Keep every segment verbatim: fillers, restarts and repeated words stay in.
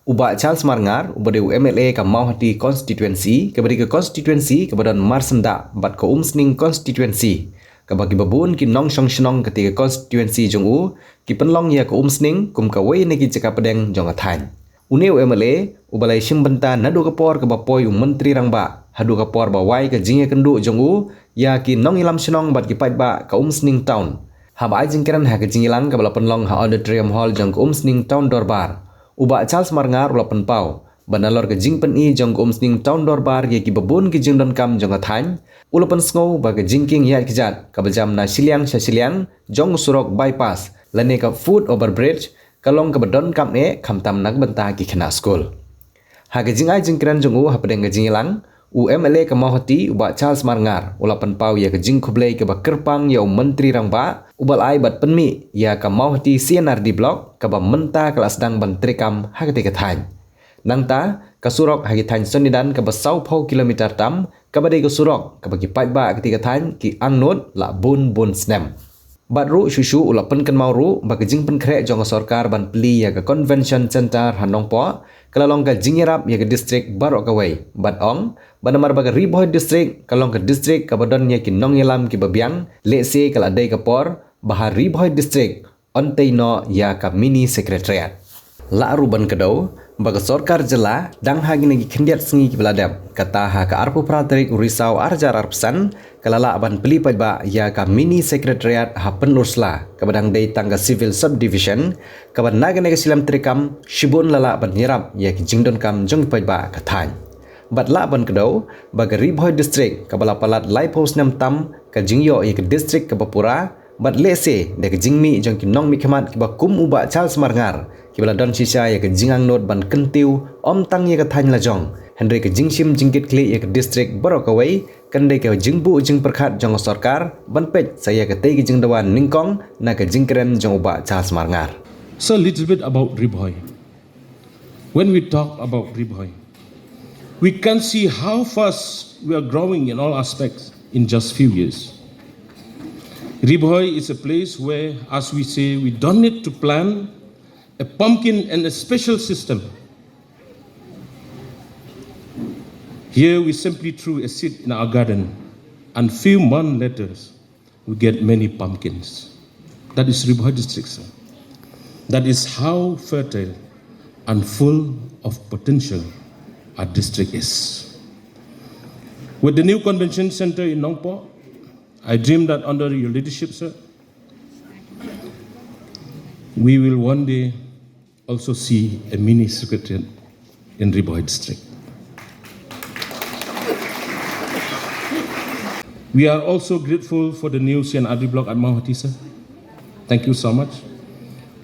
U Bah Charles Marngar, uba dei u M L A ka Mawhati Constituency, kaba dei ka constituency kaba don marsyndah bad ka Umsning Constituency, kaba kiba bun ki nongshong shnong kata ka constituency jong u ki pynlong ïa ka Umsning kum kawei na ki jaka pdeng jong ka thaiñ. Une u M L A uba la shim bynta naduh ka por kaba poi u Myntri Rangbah haduh ka por ba wai ka jingïakynduh jong u ïa ki nongïalam shnong bad ki paidbah ka Umsning Town. Haba ai jingkren ha ka jingïalang kaba la pynlong ha Auditorium Hall jong ka Umsning Town Dorbar, u Bah Charles Marngar u la pynpaw ba nalor ka jingpyni jong ka Umsning Town Dorbar ïa kiba bun ki jingdonkam jong ka thaiñ, u la pynsngew ba ka jingkieng ïaid kjat kaba jam na shiliang sha shiliang jong u surok bypass lane ka foot over bridge ka long kaba donkam eh khamtam na ka bynta ki khynnah skul. Ha ka jingai jingkren jong u hapdeng ka jingïalang, u M L A ka Mawhati u Bah Charles Marngar u la pynpaw ïa ka jingkhublei kaba kyrpang ïa u Myntri Rangbah uba la ai bad pynmih ïa ka Mawhati C and R D Block kaba mynta ka la sdang ban treikam ha katei ka thaiñ. Nangta ka surok ha ki thaiñ Sonidan kaba sawphew kilometer tam kaba dei ka surok kaba ki paidbah katei ka thaiñ ki angnud la bun bun snem. Bad ruh shuh shuh u la pynkynmaw ruh ba ka jingpynkhreh jong ka sorkar ban plie ïa ka Convention Centre ha Nongpoh ka la long ka jingïarap ïa ka district baroh kawei, bad ong ba namar ba ka Ri Bhoi District ka long ka district kaba don ïa ki nongïalam kiba biang, lehse ka la dei ka por ba ha Ri Bhoi District yn tei noh ïa ka mini secretariat. La ruh ban kdew ba ka sorkar jylla dang ha kine ki khyndiat sngi kiba la dep, kata ha ka arphew phra tarik u Risaw ar hajar arphew san, ka la lah ban plie paidbah ïa ka mini secretariat ha Pynursla kaba dang dei tang ka civil subdivision, kaba na kane ka shlem treikam shibun la lah ban ïarap ïa ki jingdonkam jong ki paidbah ka thaiñ. Bad lah ban kdew ba ka Ri Bhoi District kaba la palat laiphew snem tam ka jingïoh ïa ka district kaba pura, bad lehse da ka jingmih jong ki nongmihkhmat kiba kum u Bah Charles Marngar kiba la don shisha ïa ka jingangnud ban kyntiew ym tang ïa ka thaiñ lajong, hynrei ka jingshim jingkitkhlieh ïa ka district baroh kawei, kan dei ka jingbuh jingpyrkhat jong ka sorkar ban peit sa ïa katei ka jingdawa nyngkong na ka jingkren jong u Bah Charles Marngar. So, a little bit about Ri Bhoi. When we talk about Ri Bhoi, we can see how fast we are growing in all aspects in just few years. Ri Bhoi is a place where, as we say, we don't need to plant a pumpkin and a special system. Here we simply threw a seed in our garden, and few months later, we get many pumpkins. That is Ri Bhoi District, sir. That is how fertile and full of potential our district is. With the new convention center in Nongpoh, I dream that under your leadership, sir, we will one day also see a mini secretariat in Ri Bhoi District. We are also grateful for the new C and R D block at Mawhati, sir. Thank you so much.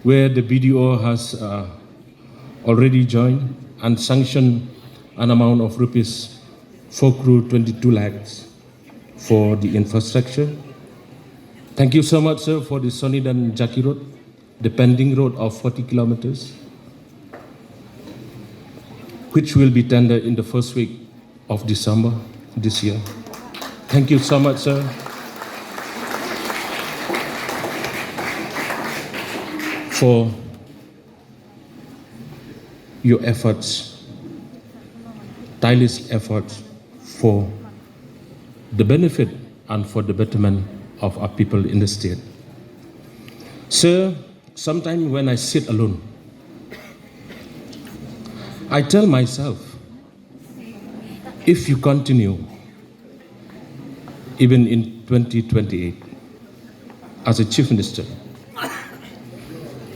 Where the B D O has, uh, already joined and sanctioned an amount of rupees four crore twenty-two lakhs for the infrastructure. Thank you so much, sir, for the Sonidan Jaki Road, the pending road of forty kilometers, which will be tendered in the first week of December this year. Thank you so much, sir, for your efforts, tireless efforts for the benefit and for the betterment of our people in the state. Sir, sometimes when I sit alone, I tell myself, if you continue, even in twenty twenty-eight, as a chief minister,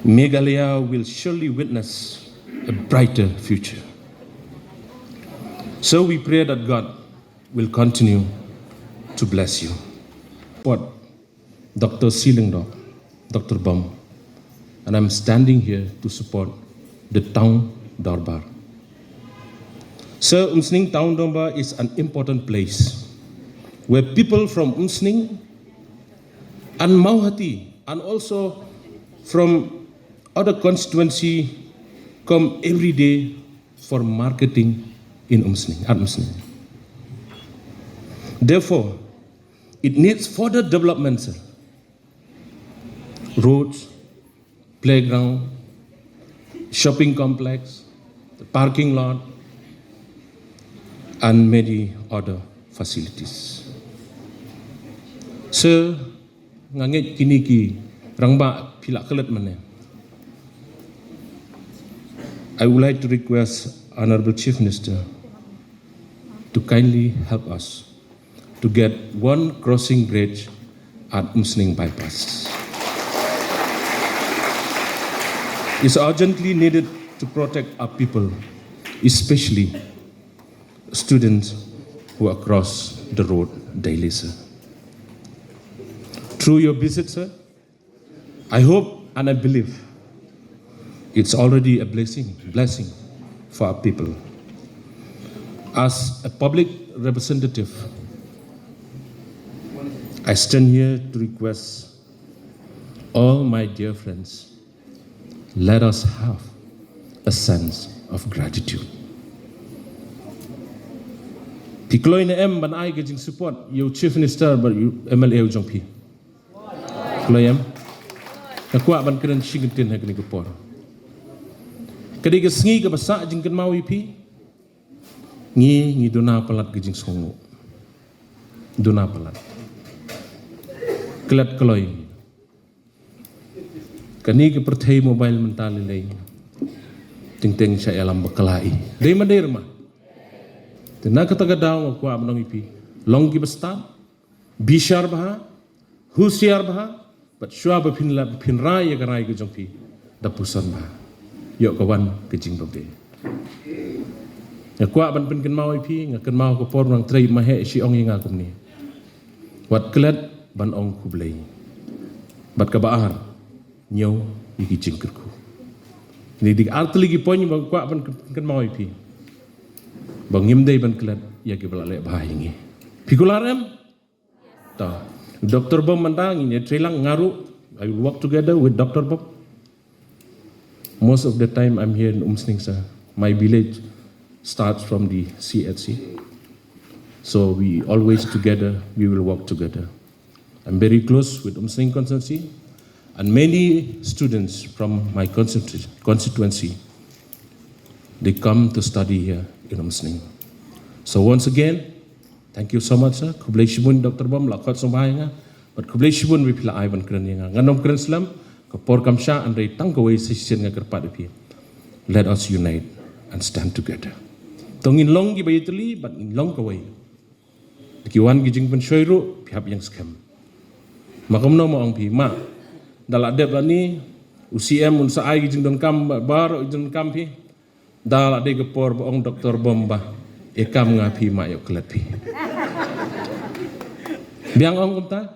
Meghalaya will surely witness a brighter future. So we pray that God will continue to bless you. What Doctor Seelenydok, Doctor Bam, and I'm standing here to support the town Dorbar. Sir, Umsning town Dorbar is an important place where people from Umsning and Mawhati and also from other constituency come every day for marketing in Umsning, at Umsning. Therefore, it needs further development, sir. Roads, playground, shopping complex, the parking lot, and many other facilities. Sir, nga ngeit kine ki rangbah phi la klet mynne. I would like to request Honorable Chief Minister to kindly help us to get one crossing bridge at Umsning Bypass. It's urgently needed to protect our people, especially students who across the road daily, sir. Through your visit, sir, I hope and I believe it's already a blessing, blessing for our people. As a public representative, I stand here to request all my dear friends, let us have a sense of gratitude. Phi kloi ne em ban ai ka jingsupport ïa u Chief Minister bad ïa u M L A u jong phi? Kloi em? Nga kwah ban kren shi kyntien ha kane ka por. Ka dei ka sngi kaba sah jingkynmaw ïa phi. Ngi, ngi duna palat ka jingsngewnguh. Duna palat. Klet kloi. Kane ka pyrthei mobile mynta lei lei. Teng teng sha ïalam bakla i. Dei ma dei re ma? Te na kata ka daw nga kwah ban ong ïa phi, long kiba stad, bishar bha, husiar bha, bad shuwa ba phin la, phin rai ïa ka rai ka jong phi, da puson bha. Ïoh ka wan ka jingbabe. Nga kwah ban pynkynmaw ïa phi, nga kynmaw ka por nang trei ma heh shi ong ïa nga kumne. Wat klet ban ong khublei. Bad kaba ar, ñiew ïa ki jingkyrkhu. Kine dei ar tylli ki point ba nga kwah ban pynkynmaw ïa phi. Ba ngim dei ban klet ïa kiba la leh bha ïa ngi. Phi kular em? Ta. Doctor Bom mynta ngin ïa trei lang nga ruh. I will work together with Doctor Bom. Most of the time I'm here in Umsning, sir. My village starts from the C H C. So we always together, we will work together. I'm very close with Umsning constituency, and many students from my constitu-, constituency, they come to study here in Umsning. So once again, thank you so much, sir. Khublei shibun, Doctor Bom, la khot sngewbha ïa nga. Bad khublei shibun ba phi la ai ban kren ïa nga. Ngan ym kren slem, ka por kam shah, hynrei tang kawei sa shisien nga kyrpad ïa phi. Let us unite and stand together. To ngin long kiba ïatylli, bad ngin long kawei. Ki wan ki jingpynshoi ruh, phi hap ïeng skhem. Ma kumno ma ong phi, ma. Da la dep lane, u C M un sa ai ki jingdonkam, ba, baroh ki jingdonkam phi. Da la dei ka por ba ong Doctor Bom ba, e kam nga phi ma ïoh klet phi. Biang ong kumta?